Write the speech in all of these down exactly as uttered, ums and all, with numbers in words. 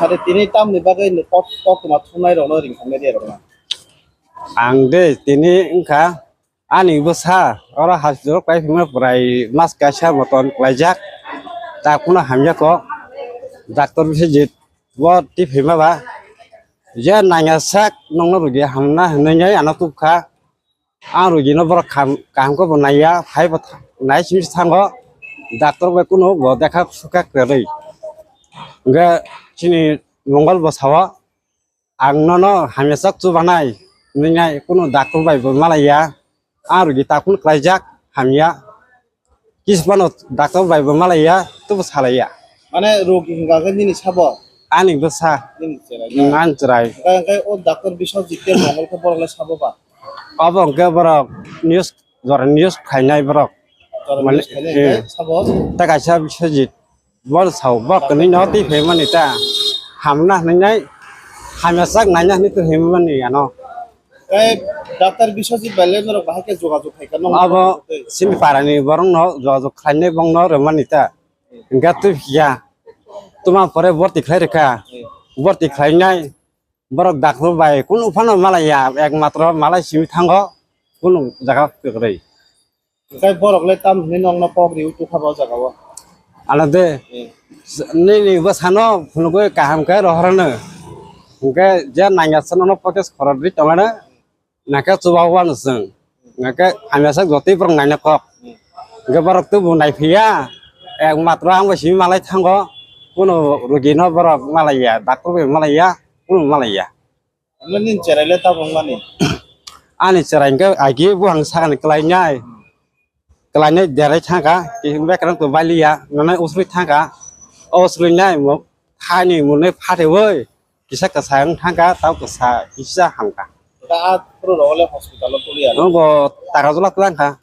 Sade tini tamni bagwi ni kok, koktwma thumnai rokno ringkhamnai de rokno. Ang de tini wngkha ani bwsa oro hospital kai phima prai mas kaisa moton klaijak. Ta kuno hamya kok doctor bisajit bo tiphima ba je nangya sak nongno rugi hamna hinwi ano tubkha. Ang rugino borok kaham, kaham khe bo naiya, phai bo tha-, nai simi thango, doctor bai kuno bo dekha sukha kwrwi. Hwnkhe chini Mongol bo sao, ang nono hamya sak chubanai, hinwi nai kuno doctor bai bo malaiya, ang rugi takhuno klaijak, hamya. Kis phano doctor bai bo malaiya, tubu salaiya. Mane rogi hingka khe nini sabo? Ani bwsa. Nini cherai. Hmm, ani cherai. Hingka hingke o doctor Biswajit khe Mongol khe borok le sabo ba? Obo hingke borok news, jora news khainai borok. Jora mane, news khainai eh, hingke sabo? Ta kaisa Biswajit. Bor sao, bor kwnwi no twi phaimani ta. Hamna hwnwi nai, hamya sak naina hwnwi twi phaimani ano. Tei doctor Biswajit bai le norok bahai khe jogajog khai kha, nokni abo tei sini parani borok no jogajog khlainai bong no rwmani ta. Hingkha twi phiya. Tuma pore borti khlai rwkha. Hmm. Borti khlainai borok doctor bai kunu phano malaiya, ekmatro malai simi thango kunu jaga kwrwi. Tei borok le tam hinwi nokno kok riwi tukha ba o jaga o. Ano de. Hmm. Nini bwsano phunugwi kaham khe rohorno. Hingkhe je nangya sano no potes khorok ri tongano. Nake chuba wano chwng. Nake hamya sak jotoi borok naina kok. Hingke borok tubu naiphiya. Ekmatro ang bai simi malai thango. Kuno rugi no borok malaiya, doctor bai malaiya, kuno malaiya. Nini cherai le tabuk mani? Ani cherai hingke agi buhang sakani kwlainai. Kwlainai derai thangka, bekerang to baliya, nonai usrui thangka. O usrui nai mo, thani mo ne phate woi. Kisa kwsa wng thangkha, tei kwsa kisa hamkha. Da a phuru rok le hospital o tuli ya. Nongo taka jula twlang kha.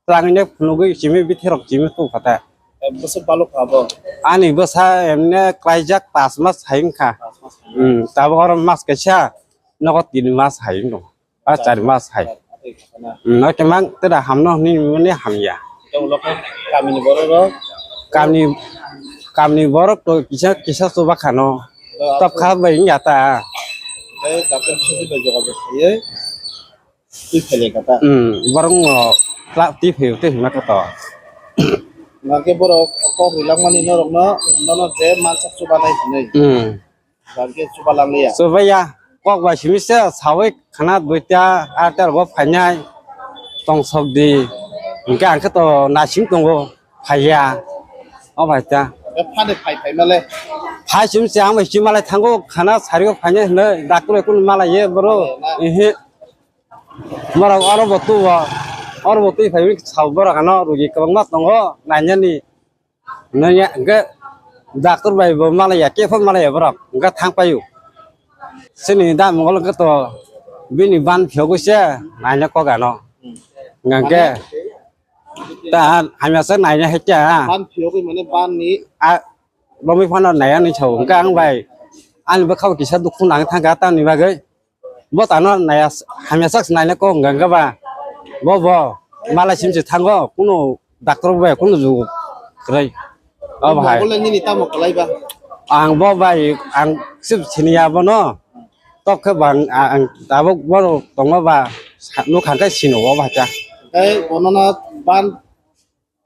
Twlangwi ne phunugwi chimi bithi rok chimi tu kha ta. E, bwswk baluk kha bo? Ani bwsa emne klaijak pas mas hai wngkha. Pas mas hai. Hmm, tabuk oro mas kaisa nogo tin mas hai wngkha. A char mas hai. Hmm, no kemang teda hamno hwnwi mani hamya. Tei ulo khe kamini borok rok? Kamni, kamni borok to kisa, kisa chuba khano. Tok kha bai wngya ta. Tei doctor bising bai jogajog khaiwi twi phailaikha ta. Hmm, borok no twi phaiwi twi hwnma kha to. Hwnkhe borok kok rilangmani norokno, nono je mansak chubanai hwnwi. Hmm. Hwnkhe chubalangliya. Chubaiya. Kok bai simi se sawi khana duita arta rogo phainai tongsok di. Hwnkhe ang khe to nasing tongo phaiya. O bai ta. E phade phai phai male. Phai simi se ang bai simi malai thango khana sari o phainai hwnwi doctor bai kunu malai ye boro. Malai na. Ehe. Borok oro bo tuo. Oro bo twi phai sao borok ano rugi kwbangma tongo nainani. Nangya hwnkhe doctor bai bo malaiya, khe phano malaiya borok, hwnkhe thang paio. Chini da mongol hwnkhe to bini ban phiyogwi se naina kok ano. Hwnkhe ta hamya se naina hai khe ha. Ban phiyogwi mane ban ni? A, romwi phano naiya ni sao, hwnkhe ang bai ani bwkhao kisa dukhu nang thangkha tamni bagwi. Bo tano naya hamya sak naina kok hwnkha hwnkha ba. Bo bo malai sim se thango, kunu doctor bai kunu jugo kwrwi. O bahai. Bo le nini tamo kwlai ba? Ang bo bai ang sip siniya bono. Tok khe bang ang tabuk bono tongo ba nuk hangkhe sino o bahai ta. Tei bono no ban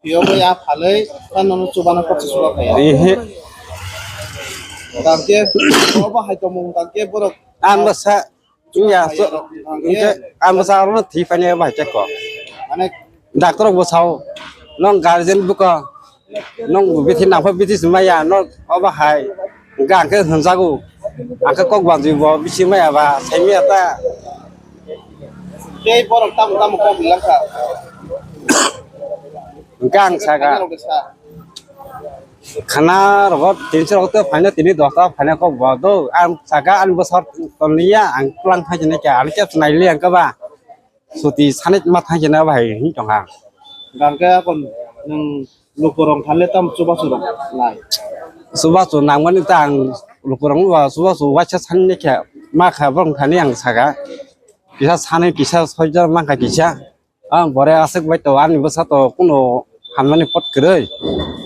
Phiyogwi a phalwi, tei nono chubana kokse chuba phaiya. Ehe. Tangkhe, obo hai tongmung tangkhe borok. Ang bwsa, iya, so, hwnkhe ang bwsa orono thwi painai obo hai khe kok. Mane, doctor rok bwsao, nong guardian buko, nong bithi nangkhe bithi se maya, nong obo hai, hwnkhe ang khe hwnjago, ang khe kok banjwi bo bisi maya ba, sai maya ta. Tei borok tamo tamo kok langkha. Hwnkhe ang saka. Khana rogo tinso rok tei phaina tini dosta phaina kok bo do. Ang saka ani bwsar toniya ang twlang thangchina khe ani khe chnai li ang khe ba. Suti sani ma thangchina ba hai hin tongha. Gangkhe akon nwng lukurok thanle tamo chubachu rok nai. Chubachu nangmani ta ang lukurok ba chubachu waisa sani khe ma kha borok thani ang saka. Kisa sani kisa soijar ma kha kisa. Ang bore aswk bai to ani bwsa to kuno hamnani pot kwrwi.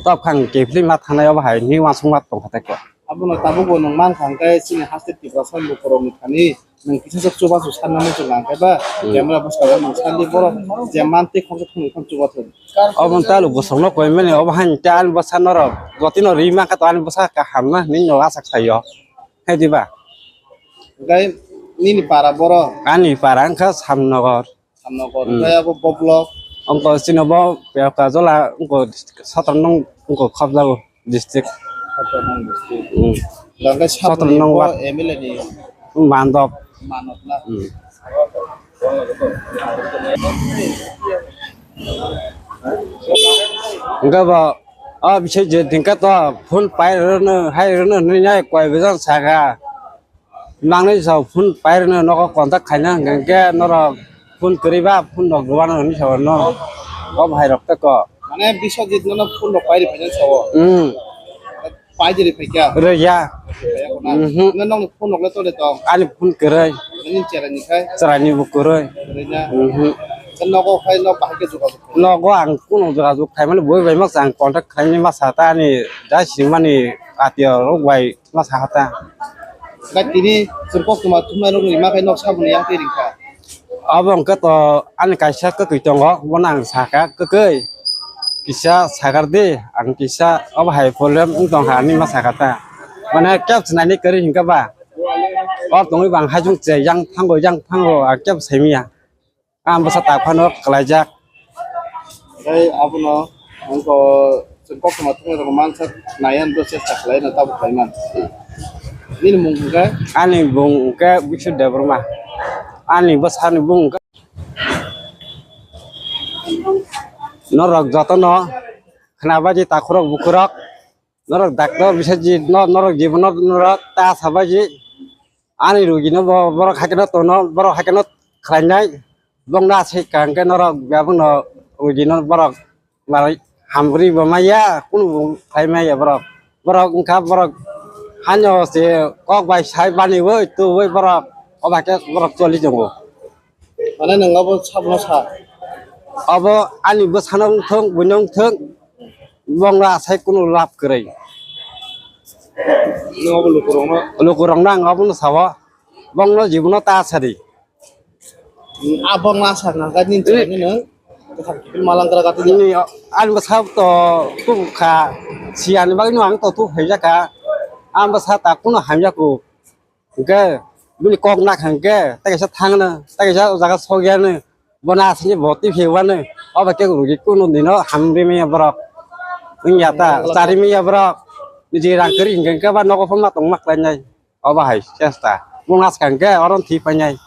Tok khang kephili ma thangnai obo hai ni uansuk ma tongkha tei ko. Abono tabukbo nwng mankha hwnkhe chini haste Tiprasa lukurokni thani nwng kisa se chubachu sanna muchungo hwnkhe ba Hmm. Camera bwskango nwng sandi borok je mantwi khoroksa thwngwi phano chubathung. Obo talo bwswkno koimani obo haino tei ani bwsa norok jotino ri mankha to ani bwsa kaham na hinwi no achak saio. Hai diba? Hwnkhe nini para borok? Ani para wngkha Samnogor. Samnogor. Hmm. Hwnkhe abo boblok? Wngkha chini bo Piyaka jola wngkha Satranong wngkha Khopjago district. Satranong district. Hmm. Hwnkhe Satranong saboni bo ward. M L A ni? Mandop. Mandop na? Hmm. Hwnkhe bo o bisai je tingka to phone pai rwno hai rwno hinwi nai koi bwsang saka. Nangni sa phone pai rwno nogo contact khaina hwnkhe norok phone kwrwi ba phone rok rwano hinwi sa no. O bhai rok tei ko. Mane Biswajit nono phone rok pai rwi phaina sao. Hmm. Pai di rwi phaikha. Rwya. Rwya ko na. Mhm. Nang nokni phone rok le tole tong. Ani phone kwrwi. Nini cherai ni khai. Cherai ni bo kwrwi. Kwrwi na. Mhm. Nogo khai no bahai khe jogajog. Nogo ang kuno jogajog khaimani boi bai masa ang contact khaimani masa ta ani da simani atiyo rok bai. Ma sa hata. Bai tini chwng koktwma thumnairokni rimani nok saboni yang twi ringkha. Abo hwnkhe to ani kaisa kwkwi tongo, bono ang sakha, "Kwkwi, kisa sakar di, ang kisa obo hai problem wng tongkha," hinwi ma sakha ta. Mane kebo swnaina kwrwi hinkhe ba, o tongwi bo ang haichung che yang thango, yang thango, ang kebo saimanya. Ang bwsa tak phano kwlaijak. Tei abono wngkha chwng koktwma thumnairok mansak naiyan do chesta khlaina tabuk khlaiman. Nini mung hwnkhe? Ani mung hwnkhe Bishu Debbarma. Ani bwsani mung hwnkhe norok jotono khwnabaidi takhurok bukhurok norok doctor bisajit no norok jibono norok ta sabaidi. Ani rugino bo-, borok haikhe no tono, borok haikhe no khlainai. Bongno aswk kaham khe norok bebakno rugino borok manwi hamrwi bo maya, kunu bo khlai maya borok. Borok wngkha borok haino se kok bai sai baniwi tuwi borok obo khe borok choli tongo. Mane nwng abo sabono sa? Abo ani bwsano wngthok, buino wngthok, bongno asai kunu lab kwrwi. Nwng abo lukurokno? Lukurokno ang abono sao, bongno jibono ta sadi. Abongno asa nangkha nini chwraino nwng kwthar kiphilma langkra gati. Nini ani bwsa to tubukha, siyani bagwino ang to tubu phaijakha, ang bwsa ta kunu hamya kuk. Hwnkhe bini kok nak hwnkhe tei kaisa thangno, tei kaisa o jaga sokyano, bono aswkhe bo twi phiyokmano, obo khe rugi kunu dino hamri manya borok. Wngya ta, chari manya borok. Niji rang kwrwi hwnkhe ba nogo phano ma tongma khlainai. Obo hai chesta. Bung askang khe oro thwi painai.